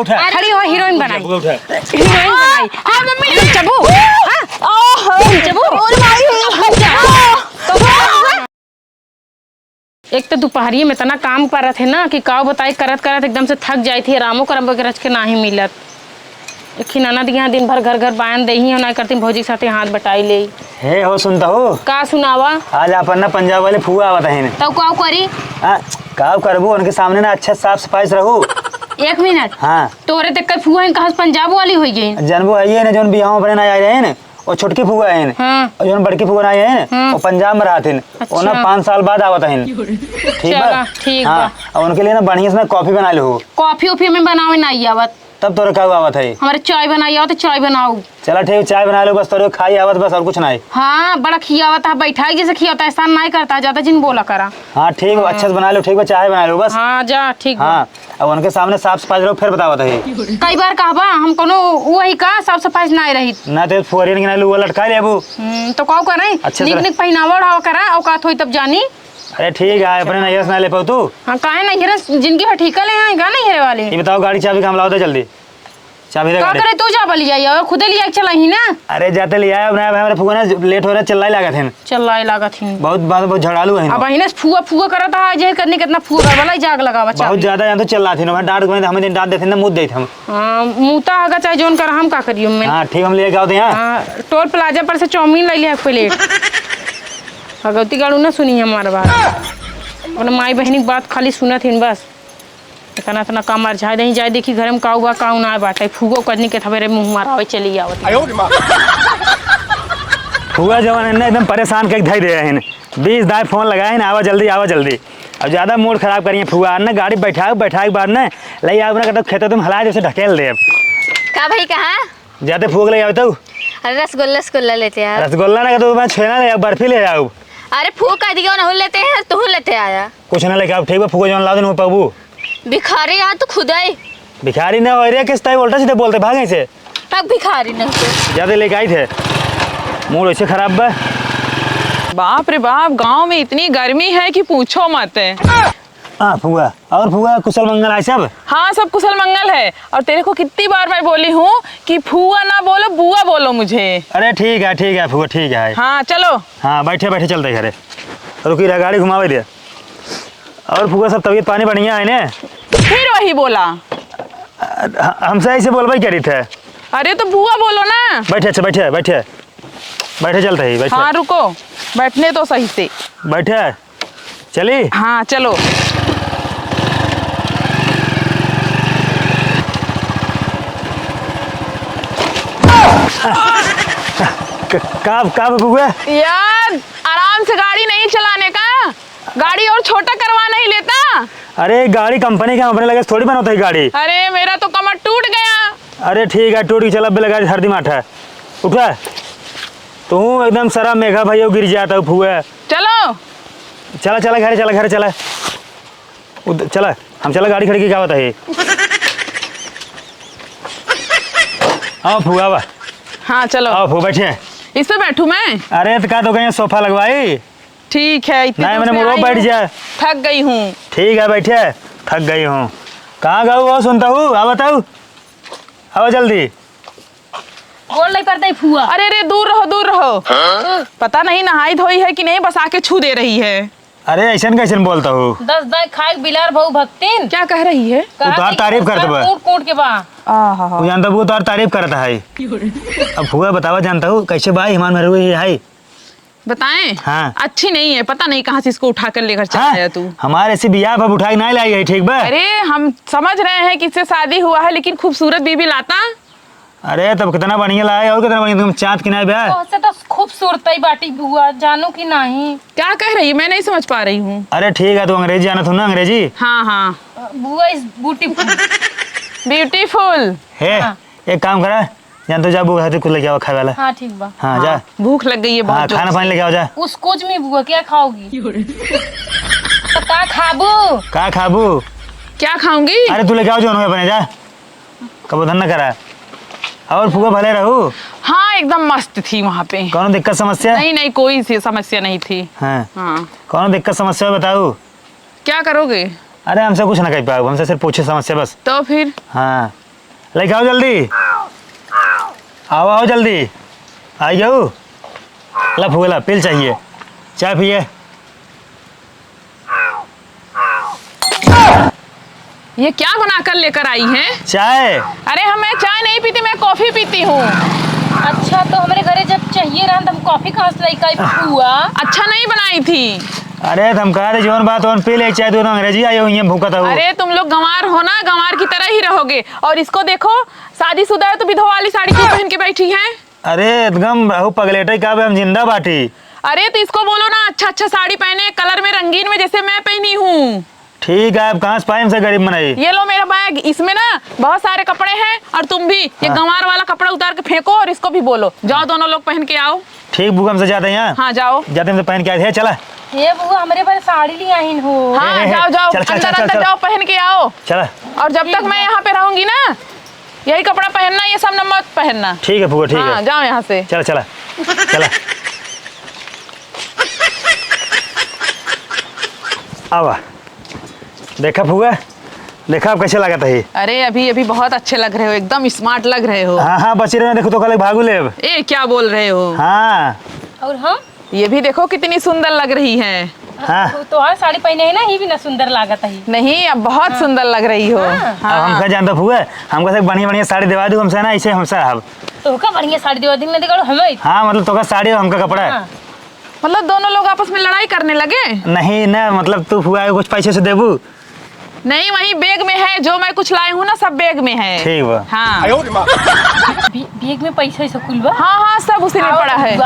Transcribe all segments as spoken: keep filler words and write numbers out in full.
उठा। खड़ी हो, हीरोइन बनाई। उठा, उठा। हीरोइन बनाई। हाँ, मम्मी। नचबू? हाँ? नचबू? अरे माई। तो एक तो दुपहरिये में इतना काम करत है ना कि काव बताई, करत करत एकदम से थक जाई थी, आरामो करब के रच के नाही मिलत। एक ही ननद यहाँ दिन भर घर घर बायन देही हो, ना करती भौजी के साथे हाथ बटाई ले। हे हो, सुनता हो? का सुनावा? आज आपन ना पंजाब वाले फुआ आवत हैं। तब काव करी? हाँ, काव करबू, उनके सामने ना अच्छा साफ सफाई से रहू। एक मिनट। हाँ। तोरे देख के फुआ हैं, कहाँ से पंजाब वाली होई गई? जनबू है ये ना, जौन बियाह में अपने ना आए रहे हैं ना, वो छोटकी फुआ हैं। हाँ। और जौन बड़की फुआ ना आए हैं ना, हाँ। वो पंजाब में रहत हैं। अच्छा। वो ना पाँच साल बाद आवत हैं। ठीक बा? चला, ठीक हाँ, बा। अब उनके लिए ना बढ़िया से ना कॉफी बना लो। कॉफी ओफी में बनावे ना आवत। तब तोरे का आवत है? हमारे चाय बनाई आवत, चाय बनाऊ। चला ठीक, चाय बना लो, बस तोरे खाई आवत बस, और कुछ नहीं। हाँ, बड़ा खियावत है, बैठा है जैसे खियावत है, एहसान नहीं करता, ज्यादा जिन बोला करा। हाँ ठीक बा, हाँ। अच्छे से बना लो, ठीक बा, चाय बना लो बस। हाँ, जा, ठीक बा। हाँ, अब उनके सामने साफ सफाई रहो, फिर बतावत है। कई बार कहबा, हम कोनो वही का साफ सफाई से नहीं रही। ना तो फुहरियन के ना लुआ लटका लेबू। हम्म, तो काव करे? अच्छे निक से निक पहनावा ओढ़ावा करा, औकात होई तब जानी। अरे ठीक है, अपने नैहर से ना ले पाऊ तू। हाँ, काहे नैहर से जिंदगी भर ठीका ले हैं, का नैहर वाले? ये बताओ, गाड़ी चाबी कहाँ लाओ दे जल्दी। चाबी दे का गाड़ी। करे तू जा बलिया, या खुदे लिया के चला ही ना। अरे जाते लिया, अब ना, अब हमारे फुआ ना लेट हो रहा, चिल्लाई लागत है। चिल्लाई लागत है। बहुत बात, बहुत झगड़ालू है अब ना। अहिने फुआ फुआ करत है, जे करने कितना फुआ कर वाला जाग लगावा बहुत चाबी। ज्यादा जान तो चिल्लात है ना, डांट को हमें दिन डांट देते ना, मुद देते हम। हाँ, मुता आगा चाहे जोन कर, हम का करियो मैं। हाँ, ठीक, हम लेके आओ तो यहाँ। हाँ, टोल प्लाजा पर से चाउमीन ले लिया एक प्लेट। भगवती गाड़ू ना सुनी हमार बात। अपने माई बहनी की बात खाली सुनत हिन बस। इतना, इतना काम अरझाए दही जाए, देखी घर में काऊ बा, काऊ ना बाटे। फुगो कजनी के थबेरे मुंह मारावे चली आवत। फुआ जवन है ना, एकदम परेशान कइके धइ दे हैं। बीस दाए फोन लगाए हैं, "आवा जल्दी, आवा जल्दी।" अब ज्यादा मूड खराब करिए फुआ, अन्ना गाड़ी बैठाओ, बैठाए के बाद ना ले आओ ना, कहते खेतों तुम हला दे, उसे ढकेल दे। का भाई, कहाँ? जाते फूक ले आवे तो। अरे रसगुल्ला, रसगुल्ला लेते यार। रसगुल्ला ना, तो मैं छेना ले आऊ, बर्फी ले आऊ। अरे फूक कह दिया, उन्हों लेते हैं, तू लेते आया। कुछ ना लेके आऊ, ठीक बा, फूको जौन लाओ, दिन में पबू। भिखारी यहाँ तो खुद आई। भिखारी ना हो रे, किस टाइप उल्टा सीधे बोलते, भागे से। तब भिखारी नहीं थे। ज्यादा लेके आई थे। मूड ऐसे खराब बा। बाप रे बाप, गांव में इतनी गर्मी है कि पूछो मत। हाँ फुआ, और फुआ कुशल मंगल है सब? हाँ, सब कुशल मंगल है। और तेरे को कितनी बार मैं बोली हूँ कि फुआ ना बोलो, बुआ बोलो मुझे। अरे ठीक है, ठीक है फुआ, ठीक है। हाँ, चलो। हाँ, बैठे बैठे चलते घरे। रुकी रहा, गाड़ी घुमावे दे। और फुआ सब तबीयत पानी बढ़िया है ने? फिर वही बोला। अ, ह-, हमसे ऐसे बोलबे करी थे। अरे तो बुआ बोलो ना। बैठे, अच्छा बैठे, बैठे। बैठे चलते ही, बैठे। हाँ, रुको, बैठने तो सही से। बैठे। चली? हाँ, चलो। क-, का, का बबुआ? यार, आराम से गाड़ी नहीं चलाने का, गाड़ी और छोटा करवा नहीं लेता? अरे, गाड़ी कंपनी के, हम अपने लगे से थोड़ी बनवत है गाड़ी। अरे, मेरा तो कमर टूट गया। अरे, ठीक है, टूट के चला, अब लगा दे, सर्दी माठा। उठा, तू एकदम सरा मेघा भाई गिर जाता फुआ। चलो। चला, चला, घरे चला, घरे चला। उद-, चला, हम चला, गाड़ी खड़ी की का बताई। आओ फुआ, आवा। हाँ, चलो। आओ फुआ, बैठे। इस पे बैठूं मैं? अरे, तो का तो कहीं सोफा लगवाई? ठीक है, इतनी नहीं, दूर मैंने से मुड़ो आई बैठ हूँ। जा। थक गई हूँ। ठीक है, बैठे। थक गई हूँ। कहाँ गऊ हो, सुनता हूँ, आ बताऊ। आओ जल्दी। गोड़ नहीं पड़ते फुआ। अरे, अरे, दूर रहो, दूर रहो। हाँ? पता नहीं नहाई धोई है कि नहीं, बस आके छू दे रही है। अरे, ऐसन कैसन बोलता हो? दस दाई खाए बिलार भऊ भक्तिन। क्या कह रही है? कहा उतार कि तारीफ करत बा। कूट कूट के बा। आहा। वो जानता, वो उतार तारीफ करता है। अब फुआ बतावा जानता हूँ, कैसे बा ईमान में रुई है? बताएं? हाँ। अच्छी नहीं है, पता नहीं कहाँ से इसको उठा कर लेकर चला हाँ? आया तू। हमारे से बियाह पर उठा के नहीं लाई है, ठीक बा? अरे, हम समझ रहे हैं कि इससे शादी हुआ है, लेकिन खूबसूरत बीबी लाता। अरे, तब कितना बढ़िया लाए, और कितना बढ़िया, तुम चाँद की नाई बा। तोहसे तो खूबसूरत ही बाटी बुआ, जानू कि नहीं? क्या कह रही है? मैं नहीं समझ पा रही हूँ। अरे, ठीक है, तू अंग्रेजी जानत हो ना, अंग्रेजी? हाँ, हाँ। बुआ is beautiful। Beautiful। हे, हाँ। एक काम करा, जान तो जा, बुआ खातिर कुछ लेके आवा खाए वाला। हाँ, ठीक बा। हाँ, जा। हाँ, भूख लग गई है बहुत हाँ, जोर खाना से। पानी लेके आओ, जा। Excuse me बुआ, क्या खाओगी? तो का खाबू? का खाबू? क्या खाऊंगी? अरे, तू लेके आओ, जो अपने जा। कबो धन न करा। और फुआ भले रहू? हाँ, एकदम मस्त थी वहाँ पे। कौनो दिक्कत समस्या? नहीं, नहीं, कोई सी समस्या नहीं थी। हाँ। हाँ। कौनो दिक्कत समस्या बताऊ? क्या करोगे? अरे, हमसे कुछ ना कह पाओ, हमसे सिर्फ पूछे समस्या बस। तो फिर? हाँ। लइके आओ जल्दी। आओ, आओ जल्दी। आई गयो। ला फुआ, ला, पी ल चाहिए। चाय पिए। ये क्या बनाकर लेकर आई हैं? चाय। अरे, हम, मैं चाय नहीं पीती, मैं कॉफी पीती हूँ। अच्छा, तो हमरे घरे जब चाहिए रहन, त हम कॉफी कहाँ से लइके आई फुआ? अच्छा नहीं बनाई थी। अरे, त हम कहा रहे, जौन बात, तौन पी ले चाय, तू अंग्रेजी आई हो, हियाँ भूकत हो। अरे, तुम लोग गंवार हो ना, गंवार की तरह ही रहोगे। और इसको देखो, शादीशुदा है तो विधवा वाली साड़ी क्यों पहन के बैठी है? अरे, एकदम बहू पगलेटे का बे, हम जिंदा बाटी। अरे, तो इसको बोलो ना, अच्छा, अच्छा साड़ी पहने, कलर में रंगीन में, जैसे मैं पहनी हूँ। ठीक है, अब कहाँ से पाए हमसे गरीब मनई? ये लो मेरा बैग, इसमें ना बहुत सारे कपड़े हैं, और तुम भी ये हाँ। गंवार वाला कपड़ा उतार के फेंको और इसको भी बोलो। जाओ, दोनों लोग पहन के आओ। ठीक बुआ, हमसे जाते हैं। हाँ, जाओ। जाते हमसे पहन के आए थे, चला। ये बुआ, हमरे पर साड़ी ले आइन हो। हाँ, ए, ए, ए, जाओ, जाओ, चल, चल, अंदर, चल, चल, अंदर चल। जाओ, पहन के आओ। चला। और जब तक मैं यहाँ पे रहूंगी ना, यही कपड़ा पहनना, ये सब न मत पहनना। ठीक है फुआ, ठीक हाँ, है। जाओ यहाँ से। चला, चला, चला। आवा, देखा फुआ, देखा अब कैसे लागत है? अरे, अभी, अभी बहुत अच्छे लग रहे हो, एकदम स्मार्ट लग रहे हो। हाँ, हाँ, बची रहना, देखो तो कल भागू लेब। ए, क्या बोल रहे हो? हाँ। और हम? ये भी देखो कितनी सुंदर लग रही है। हाँ। तो तोहार साड़ी पहने है ना, ये भी ना सुंदर लागत है। नहीं, अब बहुत हाँ। सुंदर लग रही हो। हाँ। हाँ। अब हमका जानता फुआ, हमका से बढ़िया बढ़िया साड़ी दिवा दू, हमसे ना ऐसे हमसे अब। तोहका बढ़िया साड़ी दिवा दी, मैं दिखाड़ू हमें। हाँ, मतलब तोहका साड़ी और हमका कपड़ा। हाँ। मतलब दोनों लोग आपस में लड़ाई करने लगे? नहीं ना, मतलब तू फुआ कुछ पैसे से देबू? नहीं, वही बैग में है, जो मैं कुछ लाई हूँ ना, सब बैग में है। ठीक बा। हाँ। बे-, बैग में पैसा ऐसा कुल बा? हाँ, हाँ, सब उसी में पड़ा है।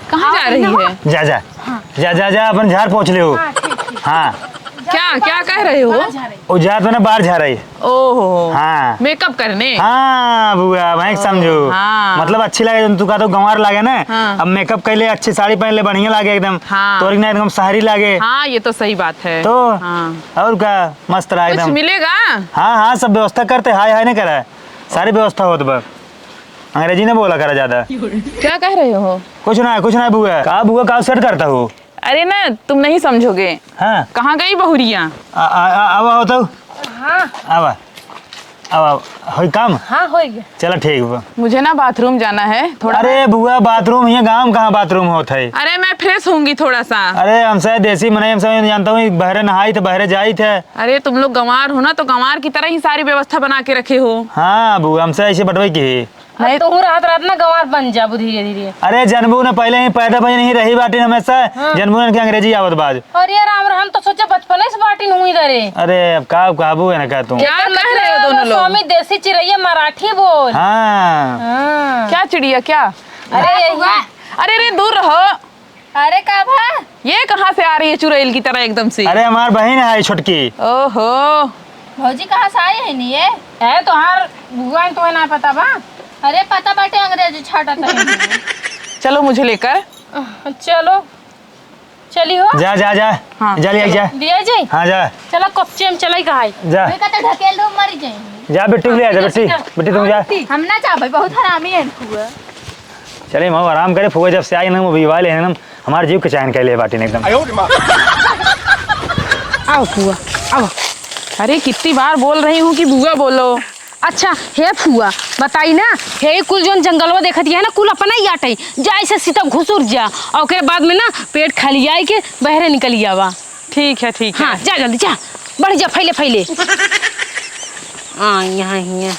कहाँ जा रही है? जा, जा। हाँ। जा, जा, जा, अपन झाड़ पोंछ ले हो। हाँ, ठीक, ठीक। हाँ। क्या, क्या कह रहे हो? बाहर जा रही। वो जा तो ना बाहर जा रही। ओहो। हाँ। मेकअप करने? हाँ, बुआ, भाई समझो। हाँ। मतलब अच्छी लागे, तू का तो गंवार लागे ना। हाँ। अब मेकअप कर ले, अच्छी साड़ी पहन ले, बढ़िया लागे एकदम। हाँ। तोरी ना एकदम शहरी लागे। हाँ, ये तो सही बात है। तो? हाँ। और का? मस्त रहा कुछ एकदम। मिलेगा? हाँ, हाँ, सब व्यवस्था करते, हाय, हाय नहीं करा। सारी व्यवस्था होत बा। अंग्रेजी नहीं बोला करा ज्यादा। क्या कह रहे हो? कुछ ना, कुछ ना बुआ। का बुआ, का सेट करता हो? अरे ना, तुम नहीं समझोगे। हाँ। कहाँ गई बहुरिया? आ, आ, आ, आवा, आवा तो। हाँ। आवा। आवा, होई काम? हाँ, होई गया। चला, ठीक बा। मुझे ना बाथरूम जाना है, थोड़ा। अरे बुआ, बाथरूम ये गाँव कहाँ बाथरूम होत है? अरे, मैं फ्रेश होंगी थोड़ा सा। अरे, हमसे देसी मनई, हमसे जानता हूँ, बहरे नहाई थे, बहरे जाई थे। अरे, तुम लोग गंवार हो ना, तो गंवार की तरह ही सारी व्यवस्था बना के रखे हो। हाँ बुआ, हमसे ऐसे बटवे की। नहीं। अब तोहू रात रात ना गंवार बन जाबू धीरे धीरे। अरे जनबू ना, पहले ही पैदा भई नहीं रही बाटिन हमेशा। हाँ। जनबू ना इनके अंग्रेजी आवत बाज। अरे यार, हम, हम तो सोचे बचपने से बाटिन हुई धरे। अरे अब का काबू है ना का तू? क्या कह रहे हो दोनों लोग? स्वामी देसी चिरैया मराठी बोल। हाँ। हाँ। क्या चिड़िया क्या? अरे यही। अरे रे, दूर रहो। अरे का भा? ये कहाँ से आ रही है चुड़ैल की तरह एकदम से? अरे हमार बहिन है छोटकी। ओहो। भौजी कहाँ से आई है नी ये? है तोहार बुआ, तो है ना पता बा? अरे पता बाटे, अंग्रेजी छाटत है। चलो मुझे लेकर। चलो, चली हो। जा, जा, जा। हाँ, जा, ले आई, चलो। जा। ले आई जाई? हाँ, जा। चलो, कच्चे में चलाई कहाँ है? जा। मैं कहता ढकेल दो, मरी जाएंगे। जा, बिट्टू के ले आ, जा, बिट्टू, बिट्टू, बिट्टू, तुम जा। हम ना चाहबे, बहुत हरामी है फुआ। चले, हम आराम करे, फुआ जब से आई ना, वो विवाह ले ना, हमार जीव के चैन कैले बाटिन एकदम। आओ फुआ, आओ। अरे, कितनी बार बोल रही हूँ कि बुआ बोलो। अच्छा, हे फुआ, बताई ना, हे कुल जौन जंगलवा देखत है ना, कुल अपना ही आटई। जा, ऐसे सीता घुसुर जा, और ओकरे बाद में ना पेट खाली आई के बहरे निकल आवा। ठीक है, ठीक है। हाँ, जा जल्दी, जा, बढ़ जा, फैले, फैले। हाँ, यहाँ, यहाँ।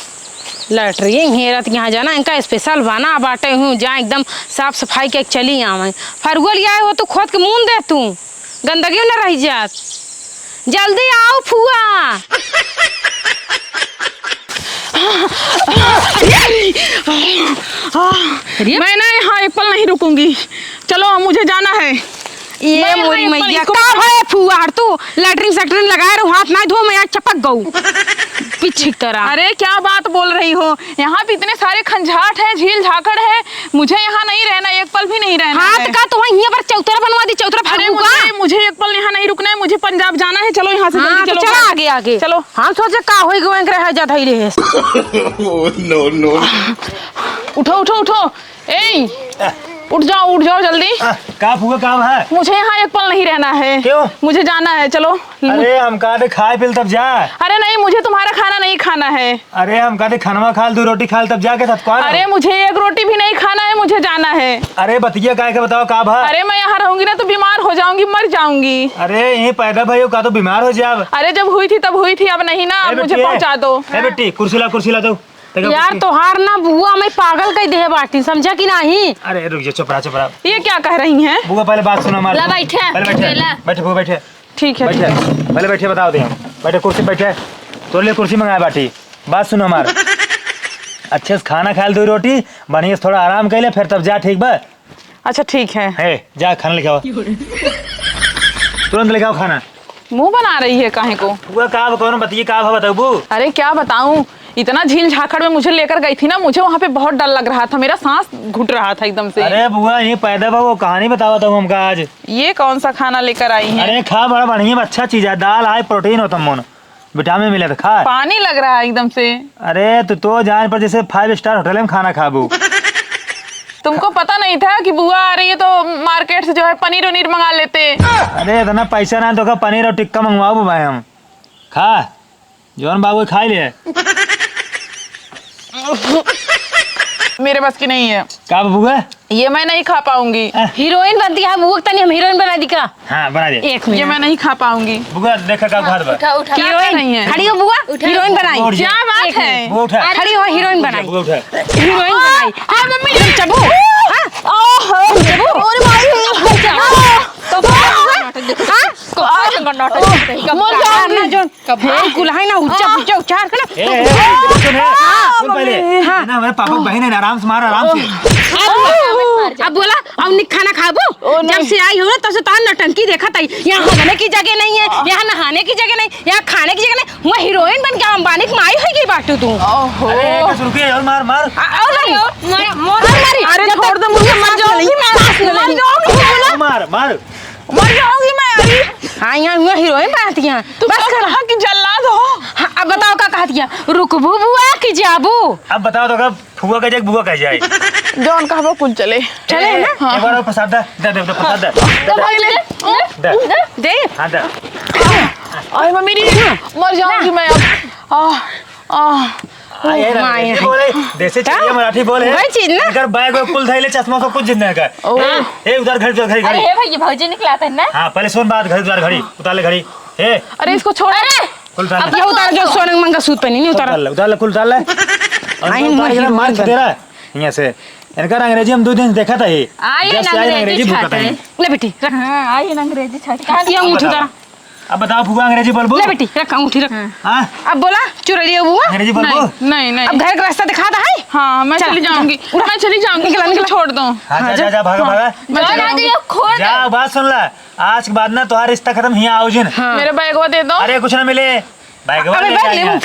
लैट्रिन हेरत यहाँ जाना, इनका स्पेशल बना बाटे हूँ, जा एकदम साफ सफाई के चली आवे। फरुआ ले आए हो तो खोद के मून दे तू, गंदगी न रह जात। जल्दी आओ फुआ। अरे? मैं ना यहाँ एक पल नहीं रुकूंगी। चलो, मुझे जाना है। ये मैं यहाँ मोरी एक पल मैया, इसको का भय फुआ हर तू? लैट्रिन सैट्रिन लगाए रहू, हाथ ना धो, मैं यहाँ चपक गऊ। पिछी तरह। अरे, क्या बात बोल रही हो? यहाँ पे इतने सारे खंजाट हैं, झील झाकड़ है, मुझे यहाँ नहीं रहना, एक पल भी नहीं रहना हाथ है। का तो वहीं पर चौतरा बनवा दी, चौतरा अरे, फाड़ू का? मुझे, मुझे एक पल यहाँ नहीं रुकना है, मुझे पंजाब जाना है। चलो यहाँ से हाँ, जल्दी तो चलो। चला आगे, आगे। चलो। हम सोचे का होई गो, एकरे हैजा धइले है। Oh, no, no। उठो, उठो, उठो। ए, उठ जाओ, उठ जाओ जल्दी। आ, का फुआ, का है? मुझे यहाँ एक पल नहीं रहना है। क्यों? मुझे जाना है, चलो। अरे, हम कहा थे खाए पी ले तब जा। अरे नहीं, मुझे तुम्हारा खाना नहीं खाना है। अरे, हम कहा थे खानवा खा ले, दो रोटी खा ले तब जा के साथ कौन है? अरे, मुझे एक रोटी भी नहीं खाना है, मुझे जाना है। अरे, बतिया काहे के बताओ, का भा? अरे, मैं यहाँ रहूंगी ना तो बीमार हो जाऊंगी, मर जाऊंगी। अरे, यहीं पैदा भई हो, का तो बीमार हो जाब। अरे, जब हुई थी तब हुई थी, अब नहीं ना, ए मुझे बेटी, पहुँचा दो। ए बेटी, कुर्सी ला, कुर्सी ला दो। देखो यार, कुर्सी। तोहार ना बुआ मैं पागल कई देहे बाटी, समझा कि नाही? अरे रुक जा, चुप रहा, चुप रहा। ये क्या कह रही हैं? बुआ पहले बात सुनो हमारी। ला बैठे। पहले बैठे। ला। बैठे बुआ, बैठे। ठीक है, ठीक है। बैठे। पहले बैठे, बताओ दे हम। बैठे, कुर्सी बैठे। तोरे लिए कुर्सी मंगाए बाटी। बात सुनो हमार। अच्छे से खाना खा ले, दो रोटी, बढ़िया से थोड़ा आराम कर ले, फिर तब जा, ठीक बा? अच्छा, ठीक है। हे, जा खाना लेके आओ। तुरंत लेके आओ खाना। मुंह बना रही है काहे को? बुआ, का बा, कौन बतिये, का बा, बताबू? अरे, क्या बताऊं, इतना झील झाखड़ में मुझे लेकर गई थी ना, मुझे वहाँ पे बहुत डर लग रहा था, मेरा सांस घुट रहा था एकदम से। अरे बुआ, ये पैदा बा, वो कहानी बतावा था हमका आज। ये कौन सा खाना लेकर आई हैं? अरे खा, बड़ा बढ़िया, अच्छा चीज है, दाल है, प्रोटीन होता मन। विटामिन मिले तो खा। पानी लग रहा है एकदम से। अरे, तू तो जान पर जैसे फाइव स्टार होटल में खाना खाबू। तुमको पता नहीं था कि बुआ आ रही है, तो मार्केट से जो है पनीर वनीर मंगा लेते। अरे, इतना पैसा ना तो का पनीर और टिक्का मंगवाओ भाई हम। खा, जौन बाबू खाई ले। मेरे बस की नहीं है। का बबुआ? ये मैं नहीं खा पाऊंगी। हीरोइन बनती है बुआ, तनी हम हीरोइन बना दी का? हाँ, बना दे। एक ये मिनट। मैं नहीं खा पाऊंगी। बुआ, देखा का घर बा। उठा, उठा। क्या कर रही हैं? खड़ी हो बुआ, उठा। हीरोइन बनाई। उठ जा। क्या बात एक है? मिनट। बुआ, उठा। खड़ी हो, हीरोइन बनाई। बुआ, उठा। हीरोइन बनाई। हाँ, मम्मी। चबू। हाँ। ओहो। चबू। अरे भाई। तो हाँ? मर जाऊंगी। ना, जो कब हे, कुल्हाई ना, उच्चा, आ। उच्चा उच्चार कर ना। ए, ए, ए, सुन, सुन, ए, हाँ, सुन पहले। मम्मी। हाँ। ये ना, हमारे पापा की बहन है ना, आराम से मार, आराम से। अब, अब बोला, अब नि-, खाना खाबू? ओ, जब नहीं। से आई हो ना, तब से तोहार नौटंकी देखत आई। यहाँ हगने की जगह नहीं है, आ। यहाँ नहाने की जगह नहीं, यहाँ खाने की जगह नहीं। वहाँ हीरोइन बन के अंबानी की माई हो गई बाटू तू। ओहो। अरे, बस रुकिए, और मार, मार। आ, और मारी। मार, मार। और मारी। अरे, जब छोड़ तक दो मुझे, मर जाऊंगी मैं। सांस न लेंगी। मर जाऊंगी मैं। मार, मार। मर जाऊंगी मैं, अरे। हाँ, यहाँ हुआ हीरोइन बनाती हैं। तू बस तो कर। कहा कि जल्लाद हो। हाँ, अब बताओ का कहत किया? रुकबू बुआ कि जाबू? अब बताओ तो का फुआ कह जाए कि बुआ कह जाए? जौन कहबो कुल चले। चले ए, ना? हाँ। एक बार और प्रसाद दे, दे, दे, दे, प्रसाद दे। दे, दे। पहले दे। दे। दे। हाँ, दे। अरे मम्मी रे, मर जाऊंगी मैं अब। आह। आह, आ, ये ओ माय। अंग्रेजी बोले, देसी चलिए मराठी बोले। वही चीज ना। इधर बैग वैग कुल धइले, चश्मा सब कुछ जिन्ने का। ओ। ए, ए, उधर घड़ी, उधर घड़ी, अरे घड़ी। हे भैया, भौजी निकला था ना? हाँ, पहले सुन बात, घड़ी उधर घड़ी, उतार ले घड़ी। ए। अरे इसको छोड़। अरे। कुल उतार ले। अब ये उतार जो सोने मंगलसूत्र पहनी, नहीं उतारा। उतार ले, उतार ले, कुल उतार ले। और आई उतार के ना मार दे रहा है, यहाँ से। इनका अंग्रेजी हम दो दिन से देखा था ये। आई जब से आई अंग्रेजी अंग्रेजी भूखा था छाटे। ये। ले बेटी, रख। हाँ, आई अंग्रेजी छाटे। ये अंगूठी उतारा। अब बताओ फुआ, अंग्रेजी बोलबू? ले बेटी, रख अंगूठी रख। हाँ। अब बोला, चुरैलिया बुआ? अंग्रेजी बोलबू? नहीं, नहीं, नहीं। अब घर का रास्ता दिखा दे है? हाँ, मैं चला, चली जाऊंगी। उठा। मैं चली जाऊंगी, निकला, मुझे निकला। छोड़ दो। हाँ, हाँ, जा, जा। जा, भागा, भागा। मैं चली जाऊंगी। छोड़ दे। जा, बात सुन ला। आज के बाद ना तुम्हारा रिश्ता खत्म, हियाँ आओ जिन। हाँ। मेरा बैगवा दे दो। अरे, कुछ ना मिले। बैगवा अबे ले बैग जा ले यहाँ। वो।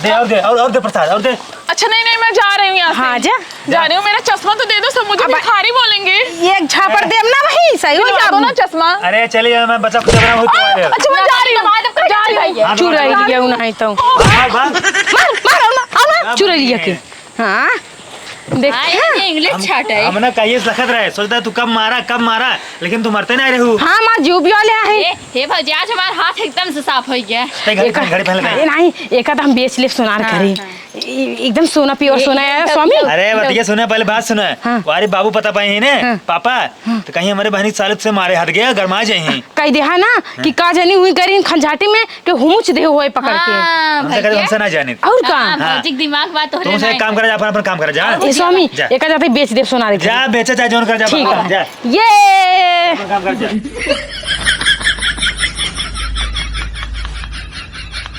दे, और दे, और, और दे प्रसाद, और दे। अच्छा, नहीं, नहीं, मैं जा रही हूँ यहाँ से। हाँ, जा। जा रही हूँ, मेरा चश्मा तो दे दो सब, मुझे अब भिखारी बोलेंगे। एक झापड़ देम ना वही, सही हो दिलवा दो जाबू। ना चश्मा। अरे, चलिए, मैं बच्चा खुश बना हूँ, तुम्हारे। अच्छा, मैं जा रही हूँ, जा रही हूँ। हाँ, चुराई लिया उन्हें तो। भाग, भाग। मार, मार, मार, मार, मार, चुराई लिया के। हाँ, देख। हाँ, ये इंग्लिश हम, छाट है। हम ना कहिए से लखत रहे, सोचता तू कब मारा, कब मारा, लेकिन तू मरते नहीं रहू। हाँ, मार, जीव भी वाले आहे। ए, हे भौजी, आज हमारा हाथ एकदम से साफ हो गया। ते घड़ी, एका-, घड़ी पहले ए, नहीं, एका तो हम बेच ले सोनार हाँ, घड़ी। हाँ। ए-, एकदम सोना, pure ए-, सोना है, एकदम, स्वामी। एकदम। अरे, बतिया सुने, पहले बात सुने। हाँ। वारी बाबू पता पाए हैं ने, हाँ। पापा, हाँ। तो कहीं हमारे बहनी सालिब से मारे हाथ गया, गरमा जाए हैं। कह दे, हाँ ना, हाँ। कि का जानी हुई करी खंजाटी में, कि हुमुच दे होए पकड़ के। हाँ, हमसे भैया। कहे, हमसे ना जाने। और का? हाँ, हाँ। भौजी के दिमाग बात हो तुमसे रहा एक काम है। करा जा, अपन, अपन काम करा जा। ए, स्वामी, जा। एका जाते बेच दे सोनार घड़ी। जा, बेचे चाहे जौन कर जा, ठीक अपन है। जा। ये। अपन काम कर जा।